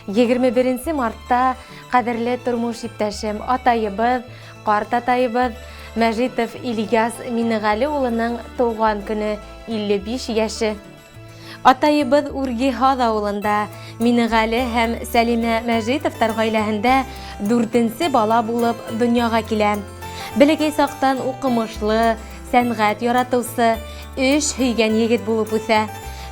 21 мартта ҡәҙерле тормош иптәшем, атайыбыҙ, ҡарт атайыбыҙ Мәжитов Ильяс Минеғәле улының тыуған көнө, 55 йәше. Атайыбыҙ Үргиһаҙ ауылында Минеғәле һәм Сәлимә Мәжитовтар ғаиләһендә дүртенсе бала булып донъяға килә. Бәләкәй саҡтан уҡымышлы, сәнғәт яратыусы, эш һөйгән егет булып үҫә.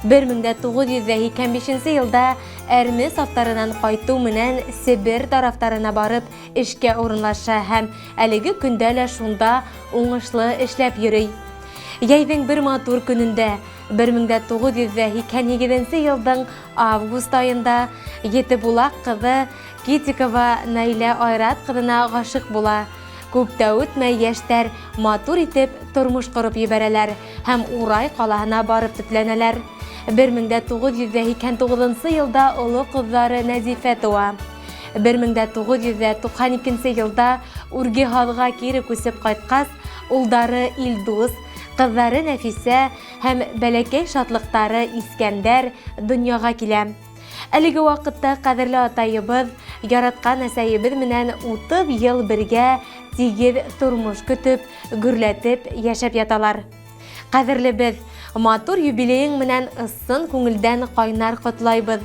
1985 йылда әрме сафтарынан ҡайтыу менән Себер тарафтарына барып эшкә урынлаша һәм әлеге көндә лә шунда уңышлы эшләп йөрөй. Йәйҙең бер матур көнөндә 1988 йылдың август айында Етебулаҡ ҡыҙы Китикова Наилә Айрат ҡыҙына ғашиҡ була. Күп тә үтмәй йәштәр матур итеп тормош ҡороп ебәрәләр һәм Урай ҡалаһына барып төпләнәләр. 1989 йылда оло ҡыҙҙары Нәзифә тыуа. 1992 йылда Үргиһаҙға кире күсеп ҡайтҡас, улдары Илдус, ҡыҙҙары Нәфисә һәм бәләкәй шатлыҡтары Искәндәр донъяға килә. Әлеге ваҡытта ҡәҙерле атайыбыҙ, яратҡан әсәйебеҙ менән 30 йыл бергә тигеҙ тормош көтөп, гөрләтеп йәшәп яталар. Ҡәҙерлебеҙ, матур юбилейың менән ысын күңелдән ҡайнар ҡотлайбыҙ.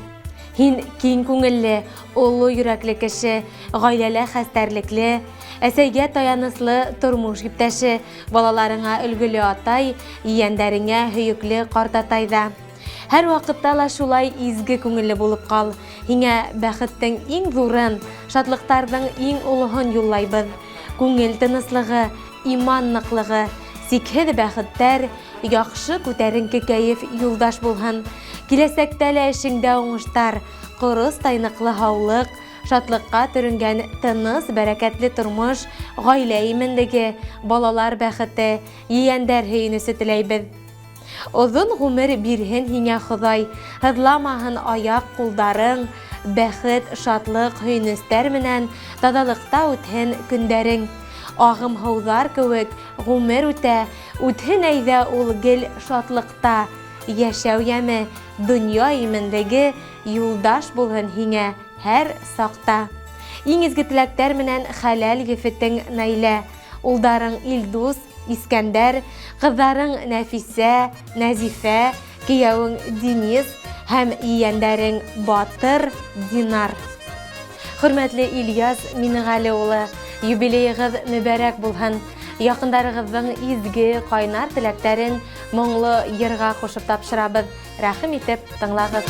Һин киң күңелле, оло йөрәкле кеше, ғаиләлә хәстәрлекле, әсәйгә таяныслы тормош иптәше, балаларыңа өлгөлө атай, ейәндәреңә һөйөклө ҡартатай ҙа. Һәр ваҡытта ла шулай изге күңелле булып ҡал. Һиңә бәхеттең иң ҙурын, шатлыҡтарҙың иң олоһон юллайбыҙ. Күңел тыныслығы, иман ныҡлығы, сикһеҙ бәхеттәр, яҡшы күтәренке кәйеф юлдаш булһын. Киләсәктә лә эшеңдә уңыштар, ҡоростай ныҡлы һаулыҡ, шатлыҡҡа төрөнгән тыныс, бәрәкәтле тормош, ғаилә именлеге, балалар бәхете, ейәндәр һөйөнөсө теләйбеҙ. Оҙон ғүмер бирһен һиңә Хоҙай, һыҙламаһын аяҡ-ҡулдарың, бәхет, шатлыҡ, һөйөнөстәр менән таҙалыҡта үтһен көндәрең. Ағым һыуҙар кеүек ғүмер үтә, үтһен әйҙә ул гел шатлыҡта. Йәшәү йәме, донъя именлеге юлдаш булһын һиңә һәр саҡта. Иң изге теләктәр менән хәләл ефетең Наилә, улдарың Илдус, Искәндәр, ҡыҙҙарың Нәфисә, Нәзифә, кейәүең Денис һәм ейәндәрең Батыр, Динар. Хөрмәтле Ильяс Минеғәле улы, юбилейығыҙ мөбәрәк булһын. Яҡындарығыҙҙың изге, ҡайнар теләктәрен моңло йырға ҡушып тапшырабыҙ. Рәхим итеп тыңлағыҙ.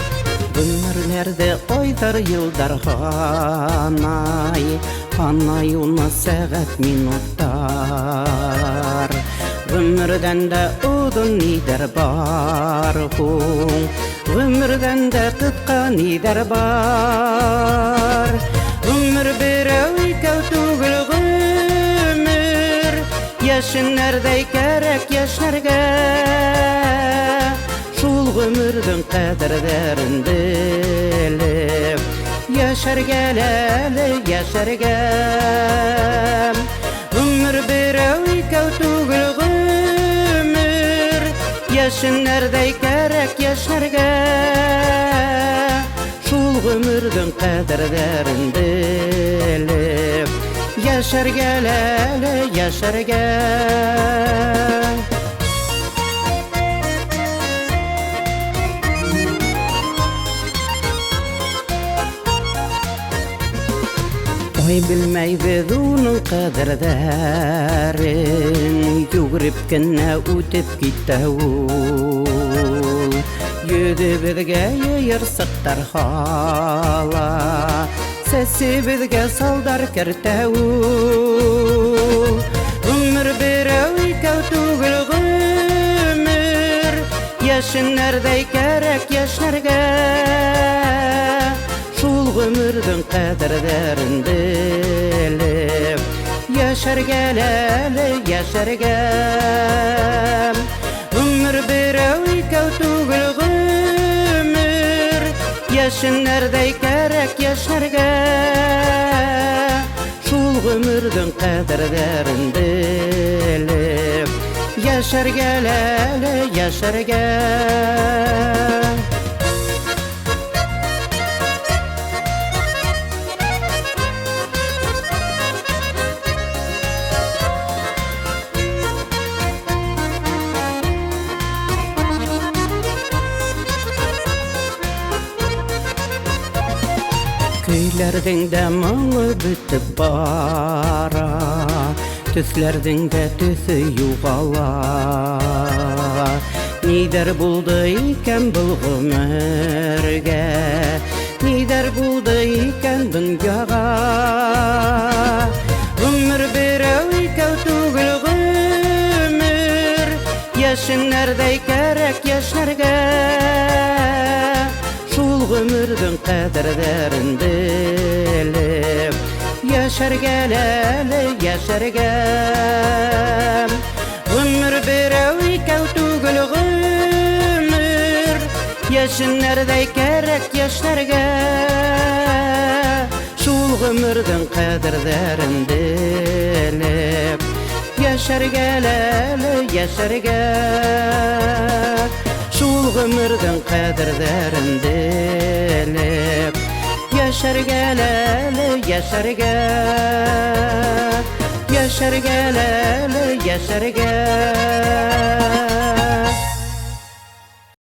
Ғүмерләрҙе айҙар, йылдар һанай, һанай уны сәғәт, минуттар. Ғүмерҙән дә оҙон ниҙәр бар һуң, ғүмерҙән дә ҡыҫҡа ниҙәр бар? Ғүмер берәү, икәү түгел ғүмер, йәшенәрҙәй кәрәк йәшнәргә. Шул ғүмерҙең ҡәҙерҙәрен белеп, йәшәргә әле, йәшәргә. Ғүмер берәү, икәү түгел ғүмер, йәшенәрҙәй кәрәк йәшнәргә. Шул ғүмерҙең ҡәҙерҙәрен белеп, йәшәргә әле, йәшәргә. Ай белмәйбеҙ уның ҡәҙерҙәрен, йүгереп кенә үтеп китә ул. Йөҙөбөҙгә йыйырсыҡтар һала, сәсебеҙгә салдар кәртә ул. Ғүмер берәү, икәү түгел ғүмер, йәшенәрҙәй кәрәк йәшнәргә. Шул ғүмерҙең ҡәҙерҙәрен белеп, йәшәргә әле, йәшәргә. Ғүмер берәү, икәү түгел ғүмер, йәшенәрҙәй кәрәк йәшнәргә. Шул ғүмерҙең ҡәҙерҙәрен белеп, йәшәргә әле, йәшәргә. Көйләрҙең дә моңо бөтөп бара, Төҫләрҙең дә төҫө юғала. Ниҙәр булды икән был ғүмергә, Ниҙәр булды икән донъяға? Ғүмер берәү, икәү түгел ғүмер, Йәшенәрҙәй кәрәк йәшнәргә. Шул ғүмерҙең ҡәҙерҙәрен белеп, Йәшәргә әле, йәшәргә. Ғүмер берәү, икәү түгел ғүмер, Йәшенәрҙәй кәрәк йәшнәргә. Шул ғүмерҙең ҡәҙерҙәрен белеп, Йәшәргә әле, йәшәргә. Шул ғүмерҙең ҡәҙерҙәрен белеп, Йәшәргә әле, йәшәргә. Йәшәргә әле, йәшәргә.